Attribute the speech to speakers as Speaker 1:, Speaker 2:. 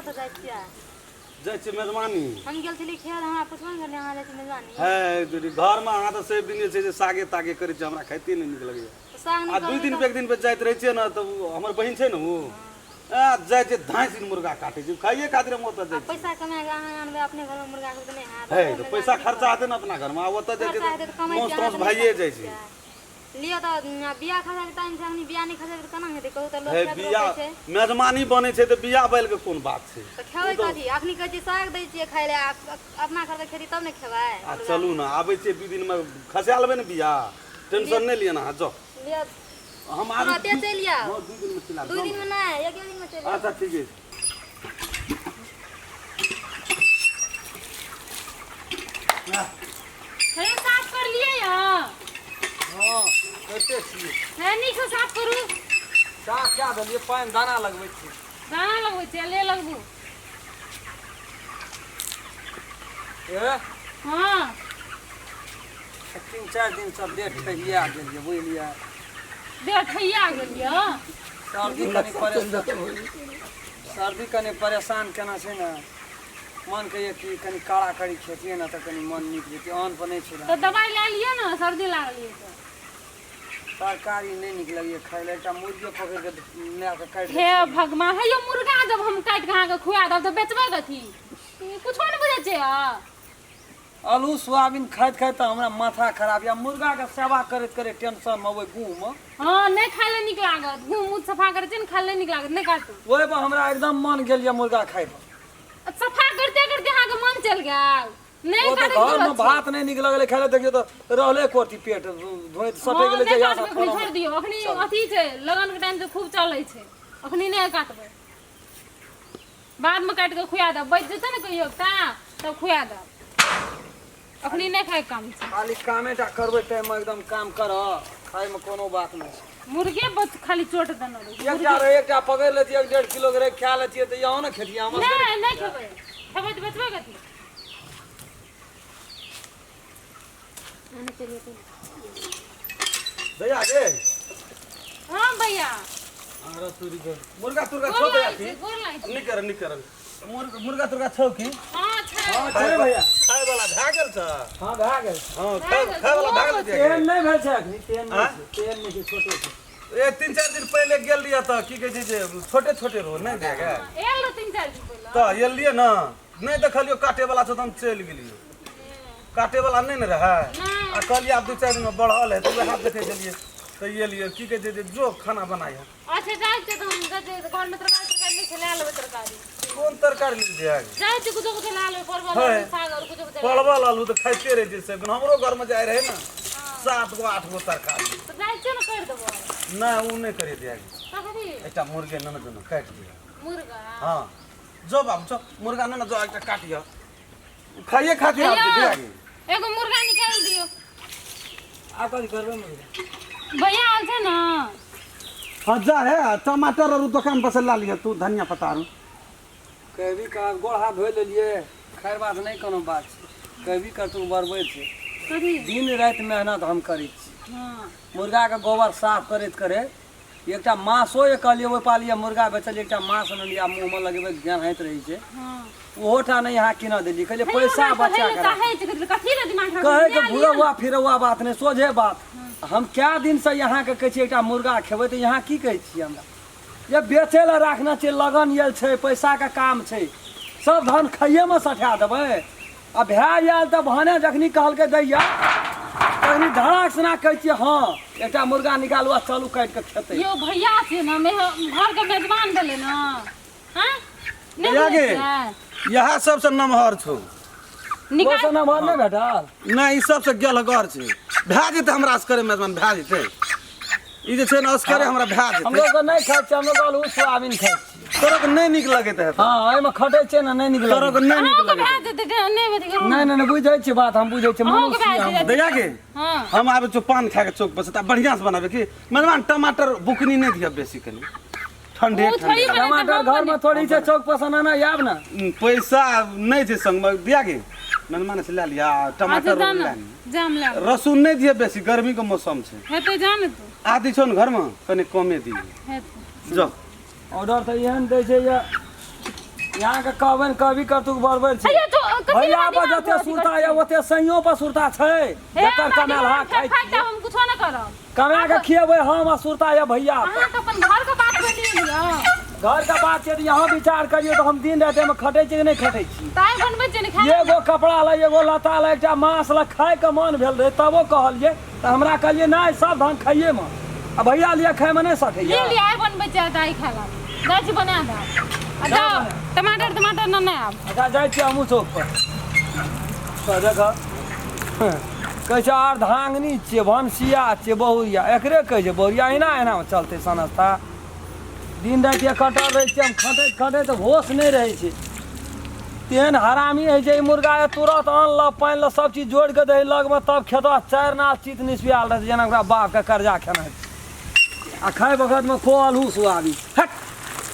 Speaker 1: कतऽ जाइ छियै?
Speaker 2: जाइ छियै मेजबानी।
Speaker 1: हम गेल छली खेत, हमरा पुछबो नहि करलियै अहाँ जाइ छी मेजबानी।
Speaker 2: है दीदी, घरमे अहाँ तऽ सब दिन जे छै से सागे तागे करै छियै, हमरा खाइते नहि नीक लगैए।
Speaker 1: तऽ साग
Speaker 2: आ
Speaker 1: नहि
Speaker 2: दू
Speaker 1: करबै
Speaker 2: दिन
Speaker 1: तऽ
Speaker 2: पे एक दिन पे जाइत रहै छियै ने, तऽ ओ हमर बहिन छै ने, ओ आ जाइ छै धाँसि दिन मुर्गा काटै छै, खाइए खातिर हम ओतऽ
Speaker 1: आ
Speaker 2: जाइ छियै।
Speaker 1: पैसा कमा कऽ अहाँ आनबै, अपने घरमे मुर्गा खेबै तऽ नहि हैत?
Speaker 2: है
Speaker 1: ओतऽ
Speaker 2: तऽ पैसा
Speaker 1: मेजबानी की
Speaker 2: खर्चा
Speaker 1: करब?
Speaker 2: हेतै ने अपना घरमे, आ ओतऽ जाइ छियै
Speaker 1: खर्चा हेतै
Speaker 2: तऽ
Speaker 1: तऽ कमाइ
Speaker 2: माँस
Speaker 1: छियै अहाँ
Speaker 2: ताँस
Speaker 1: तऽ नहि
Speaker 2: भइए
Speaker 1: कमाइ
Speaker 2: जाइ छै।
Speaker 1: छियै। लिअ तऽ बिया खसाके टाइम छै, अखनी बिया नहि खसेबै तऽ केना हेतै कहू तऽ? लोक
Speaker 2: हे
Speaker 1: खेत
Speaker 2: बिया
Speaker 1: रोपै छै।
Speaker 2: मेजबानी बनै छै तऽ बिया बैलके कोन बात छै?
Speaker 1: तऽ खेबै कथी? अखनी कहै छियै साग दै छियै खाय लए, आ अपना घरके खेती तब ने खेबै।
Speaker 2: आ चलू ने, आबै छियै 2 दिनमे, खसा लेबै ने बिया, टेंशन नहि लिअ ने अहाँ, जाउ।
Speaker 1: लिअ।
Speaker 2: हम आबै।
Speaker 1: तुरते चलि आउ।
Speaker 2: हँ, 2 दिनमे चलि आयब।
Speaker 1: दू
Speaker 2: जाउ ने।
Speaker 1: दिनमे नहि, एके दिनमे चलि आउ।
Speaker 2: अच्छा, ठीक अछि।
Speaker 3: हे, साफ कर लिए यहाँ?
Speaker 4: हँ, करिते छियै।
Speaker 3: हे, नीकसँ साफ करू।
Speaker 4: साफ कए देलियै, पानि दाना लगबै छियै।
Speaker 3: दाना लगबै छियै, ले लगबू।
Speaker 4: ए।
Speaker 3: हँ।
Speaker 4: 3-4 दिनसँ देह ठहिया गेल यऽ, बुझलियै?
Speaker 3: देह ठहिया गेल यऽ?
Speaker 4: सर्दी कनि परेशान, सर्दी कनि परेशान केना छै ने, मन कहैए कि कनि काड़ा कड़ी खेतियै ने तऽ कनि मन नीक जेतै, अन्न पर नहि छै।
Speaker 3: तऽ दबाइ लए लिअ ने, सर्दी लागल यऽ तऽ।
Speaker 4: तरकारी नहि नीक लगैए खाय लए, एकटा मुर्गे पकड़ि कऽ लए कऽ काटि।
Speaker 3: हे भगवान, हे यौ, मुर्गा जब हम काटि कऽ अहाँके खुआ देब तऽ बेचबै कथी? ई कुछो नहि बुझै छियै अहाँ।
Speaker 4: आलू सोयाबीन खाइत खाइत तऽ हमरा माथा खराब यऽ, मुर्गाके सेवा करैत करैत टेंशनमे ओहि गुहमे।
Speaker 3: हँ, नहि खाय लए नीक लागत, गूँह मुँह सफा करै छियै ने, खाय लए नहि नीक लागत, नहि काटू।
Speaker 4: ओहिपर हमरा एकदम मन गेल यऽ मुर्गा खाय पर।
Speaker 3: सफा करते करते अहाँके मन चलि गेल? नहि
Speaker 4: ओ तऽ
Speaker 3: काटैके
Speaker 4: घरमे
Speaker 3: जरूरत छै।
Speaker 4: भात नहि नीक लगलै खाय लए, देखियौ तऽ रहले कोरती पेट धोइत सटि
Speaker 3: हँ,
Speaker 4: गेलै
Speaker 3: नहि
Speaker 4: जहियासँ
Speaker 3: काटबै अखनी,
Speaker 4: खाना।
Speaker 3: छोड़ि दियौ अखनी, अथी छै, लगनके टाइम छै, खूब चलै छै, अखनी नहि काटबै, बादमे काटि कऽ खुआ देब, बचि जेतै ने कहियो ता तब खुआ देब, अखनी नहि खायके काम छै।
Speaker 4: खाली कामेटा करबै टाइममे, एकदम काम करऽ, खायमे कोनो बात नहि छै।
Speaker 3: मुर्गे बस खाली चोट देने रहै।
Speaker 4: एकटा रहै, एकटा पकड़ि लेतियै, 1.5 किलो के रहै, खा लेतियै तऽ यहाँ ने खेतियै हमर।
Speaker 3: नहि, नहि खेबै, खेबै तऽ बेचबै कथी?
Speaker 2: भैया गे।
Speaker 3: हाँ भैया।
Speaker 2: अरे तोरी के मुर्गा तुर्गा
Speaker 3: गोर
Speaker 2: छौ
Speaker 3: लागै
Speaker 2: दया
Speaker 3: छै,
Speaker 2: की?
Speaker 3: गोर लागै छै।
Speaker 2: निक कर, निक कर। मुर्गा तुर्गा छौ की?
Speaker 3: हाँ, छै।
Speaker 4: हँ, छै भैया।
Speaker 2: खाय वाला भए गेल छ?
Speaker 4: हँ, भए गेल।
Speaker 2: हँ,
Speaker 3: भए
Speaker 2: खाय
Speaker 3: गेल।
Speaker 2: खाय वाला भए गेल दया
Speaker 4: तेहन
Speaker 2: गे?
Speaker 4: नहि भेल छै अखनी, तेहन नहि
Speaker 2: आँय?
Speaker 4: छै, तेहन नहि छै, छोटे छै।
Speaker 2: ए, 3-4 दिन पहिले गेल रहियै तऽ की कहै छै जे छोटे छोटे रहो, नहि दया गे?
Speaker 3: आयल रहो 3-4 दिन पहिले।
Speaker 2: तऽ एलियै ने, नहि देखलियौ काटे वाला छौ तऽ हम चलि गेलियै, काटे वाला नहि ने रहै।
Speaker 3: नहि।
Speaker 2: आ कहलियै आब 2-4 दिनमे बढ़ल है तऽ वएह देखै छलियै तऽ एलियै, की कहै छै जे जो खाना बनाइहे।
Speaker 3: अच्छा, जाइ छियै तऽ हम, जाइ छियै घरमे, तरकारी तरकारी नहि छै, लए लेबै तरकारी।
Speaker 2: कोन तरकारी लेल जाय?
Speaker 3: जाइ छियै, कुछो कुछो लए लेबै, परवल
Speaker 2: है।
Speaker 3: आलू, साग आओर कुछो कुछो लए लेबै।
Speaker 2: परवल आलू तऽ खाइते रहै छै सब दिन, हमरो घरमे जाइ रहै ने सात गो आठ गो तरकारी।
Speaker 3: तऽ जाइ छियै ने, करि देबो।
Speaker 2: नहि, ओ नहि करै दिया।
Speaker 3: तखनी?
Speaker 2: एकटा मुर्गे ने जो ने काटि दिअ।
Speaker 3: मुर्गा?
Speaker 2: हँ, जो बाबू जो, मुर्गा ने जो एकटा काटिह, खाइए खातिर आब
Speaker 3: भैया,
Speaker 2: दिया।
Speaker 3: एगो मुर्गा निकालि दियौ।
Speaker 4: आब कथी करबै मुर्गा?
Speaker 3: भैया आयल छै ने।
Speaker 2: हाँ, जा है, टमाटर और दुकान पर से ला लिह तू, धनिया पत्ता आर।
Speaker 4: कहबी का गोड़ हाथ धोइ लेलियै, खैर बात नहि, कोनो बात छै, कहबी कतहु बरबै छै।
Speaker 3: कथी?
Speaker 4: दिन राति मेहनत हम करै छी। मुर्गाके गोबर साफ करैत करैत एकटा मासो जे कहलियै, ओहि पालियै मुर्गा बेचलियै, एकटा मास आनलियै आ मुँहमे लगेबै गन्हाइत रहै छै, ओहो टा नहि यहाँ कीनऽ देलियै, कहलियै पैसा बचा कऽ राख।
Speaker 3: चाहै छै कथी लए दिमाग खराब?
Speaker 4: कहै के
Speaker 3: लए लिअ।
Speaker 4: घुरौआ फिरौआ बात नहि, सोझे बात। हम कए दिनसँ यहाँके कहै छियै एकटा मुर्गा खेबै, तऽ यहाँ की कहै छियै हमरा ये बेचै लए राखने छियै, लगन आयल छै, पैसाके काम छै, सब धन खाइएमे सठा देबै? आ भए आयल तऽ भने जखनी कहलकै दैया, तखनी धड़ाक सुना कहै छियै, हँ, एकटा मुर्गा निकालू आ चलू काटि कऽ खेतै।
Speaker 3: यौ भैया छै ने, घरके मेजबान भेलै ने, हँ? नहि
Speaker 2: भैया
Speaker 3: बुझै
Speaker 2: गे।
Speaker 3: छियै?
Speaker 2: इएह सबसँ नमहर छौ।
Speaker 3: निकाल।
Speaker 4: ओहिसँ नमहर नहि भेटल।
Speaker 2: नहि, ई सबसँ गेलगर छै, भए जेतै हमरा असगरे मेजबान, भए जेतै, ई जे छै ने असगरे हमरा भए
Speaker 4: हम
Speaker 2: जेतै।
Speaker 4: लोग नहि खाइ छियै, हम लोग आलू सोयाबीन खाइ छियै।
Speaker 2: तोरा के नहि नीक लगैत हेतौ।
Speaker 4: हँ, एहिमे खटै छै ने, नहि नीक
Speaker 2: तोरा
Speaker 4: लगै।
Speaker 2: के नहि नीक
Speaker 3: अहूँके
Speaker 2: लगैत।
Speaker 3: भए जेतै, नहि भेटै?
Speaker 4: नहि नहि नहि, बुझै छियै बात, हम बुझै छियै।
Speaker 3: अहूँके
Speaker 4: मनुष्य
Speaker 3: भए
Speaker 4: हम।
Speaker 3: जेतै।
Speaker 2: दैया गे।
Speaker 3: हँ।
Speaker 2: हम आबै छियौ पान खा के चौक पर से, तऽ बढ़िआँ से बनाबे की मेजबान, टमाटर बुकनी नहि दिअ बेसी, कनि ठंडे
Speaker 3: ओ थोड़ी
Speaker 2: ठंडे।
Speaker 3: बनेतै,
Speaker 4: टमाटर
Speaker 3: हम
Speaker 4: घरमे
Speaker 3: बनेबै।
Speaker 4: थोड़ी छै, चौक पर से अनने आयब ने।
Speaker 2: पैसा नहि छै संगमे दिया गे, मेजबान से लए लिअ आ
Speaker 3: अच्छा।
Speaker 2: टमाटर
Speaker 3: जा
Speaker 2: लए
Speaker 3: ने
Speaker 2: लिअ।
Speaker 3: जाम लए लेबै।
Speaker 2: रसून नहि दिअ बेसी, गर्मीके मौसम छै।
Speaker 3: हेतै, जा ने तू।
Speaker 2: आदि छौ ने घरमे, कनि कमे दिअ।
Speaker 3: हेतै।
Speaker 2: जाउ।
Speaker 4: ऑर्डर तऽ एहन दै छै जे यहाँके कहबनि कभी कतुक बड़बड़ छै।
Speaker 3: अइयो तो कथी
Speaker 4: भैया
Speaker 3: लए
Speaker 4: पर
Speaker 3: दिमाग
Speaker 4: जते
Speaker 3: अथी
Speaker 4: सुरता
Speaker 3: करै
Speaker 4: यऽ ओते सैयो पर सुरता छै।
Speaker 3: हे,
Speaker 4: जकर
Speaker 3: हमरा
Speaker 4: कमायल
Speaker 3: दिमाग
Speaker 4: हा
Speaker 3: फेर
Speaker 4: खाइ
Speaker 3: फाटि
Speaker 4: छियै।
Speaker 3: जायब, हम कुछो नहि करब।
Speaker 4: कमा के खियेबै हम आ सुरता यऽ भैया पर।
Speaker 3: अहाँके अपन घरके बात बोलि लिअ।
Speaker 4: घर के बात छै तऽ यहाँ विचार करियौ तऽ हम दिन राति एहिमे खटै छियै कि नहि खटै छी?
Speaker 3: ताहि बनबै छियै ने खाय।
Speaker 4: एगो कपड़ा लए, एगो लत्ता लए, एकटा माँस लए खायके मन भेल रहै तबो कहलियै तऽ हमरा कहलियै नहि सब धान खाइएमे आ भैया लिए खाइमे नहि सकैया।
Speaker 3: ले लिअ, आइ बनबै छियै दाइ खाय लए। जाइ छी बना देब। आ जाउ टमाटर टमाटर ने आब।
Speaker 4: अच्छा जाइ छियै हमहूँ चौक पर। तऽ देखऽ कहै छै अर्धांगिनी छियै, भनसिया छियै, बहुरिया एकरे कहै छै बहुरिया। एना एना चलतै संस्था। दिन राति कटल रहै छियै हम, खटैत खटैत होश नहि रहै छै। तेहन हरामी होइ छै ई मुर्गा तुरत अनलक पानि लऽ सब चीज जोड़ि कऽ दही लगमे तब खेतऽ चारि नाल चित निसबियाल रहै छै जेना ओकरा बापके कर्जा खेना छै। आ खाइ वखतमे खो अलहू सुआबी। हट।